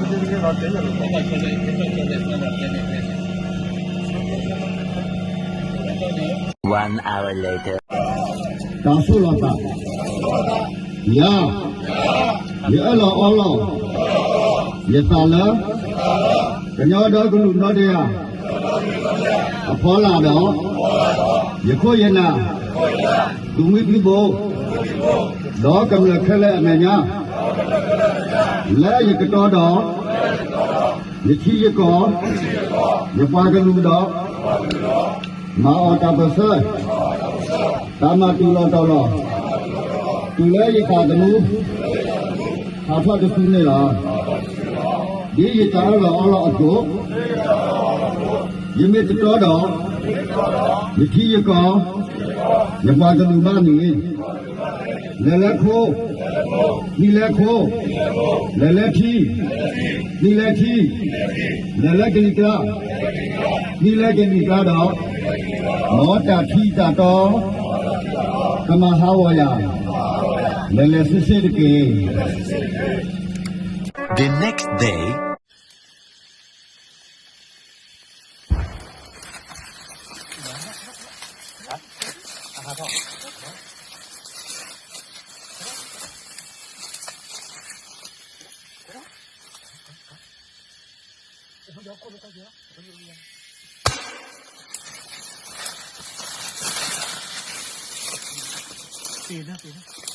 One hour later. တၢ်ဆိၣ်လီၤသး, ယၤ, ယအၢၣ်လီၤအီလီၤ ယသးလၢ ကညီဒီကလုာ်နီၢ်တယၢ် အဖီလာ်ဒီး ယခိၣ်ယနၢ် သုးမုၢ်သံၣ်ဘိ ဒီးကမျၢၢ်ခဲလၢာ်အမဲာ်ညါ လၢယကတီဒီး ယထံယကီၢ် ယပှၤကလုာ်ဒီး မၤအီၣ်တၢ်ပၢၢ်ဆၢ တၢ်မၤတုၤလီၤတီၤလီၤ တုၤလၢယသးသမူ ဟးထီၣ်တစုန့ၣ်လီၤ. ဒ်ယတၢ်အၢၣ်လီၤအီလီၤအသိး ယမ့ၢ်တတီဒီး ယထံယကီၢ် ယပှၤကလုာ်ဘၣ်န့ၣ် လဲၤလၢခိ, နံၤလၢခိ, လဲၤလၢထံ, နံၤလၢထံ, လဲၤလၢကလံၤကျါ, နံၤလၢကလံၤကျါဒီး မ်တၢ်ထံတၢ်တီ ကမၤဟးဂီၤယၤ, လဲၤလဲၤဆ့ဆ့တက့ၢ်. The next day. တ့ၢ်လၢ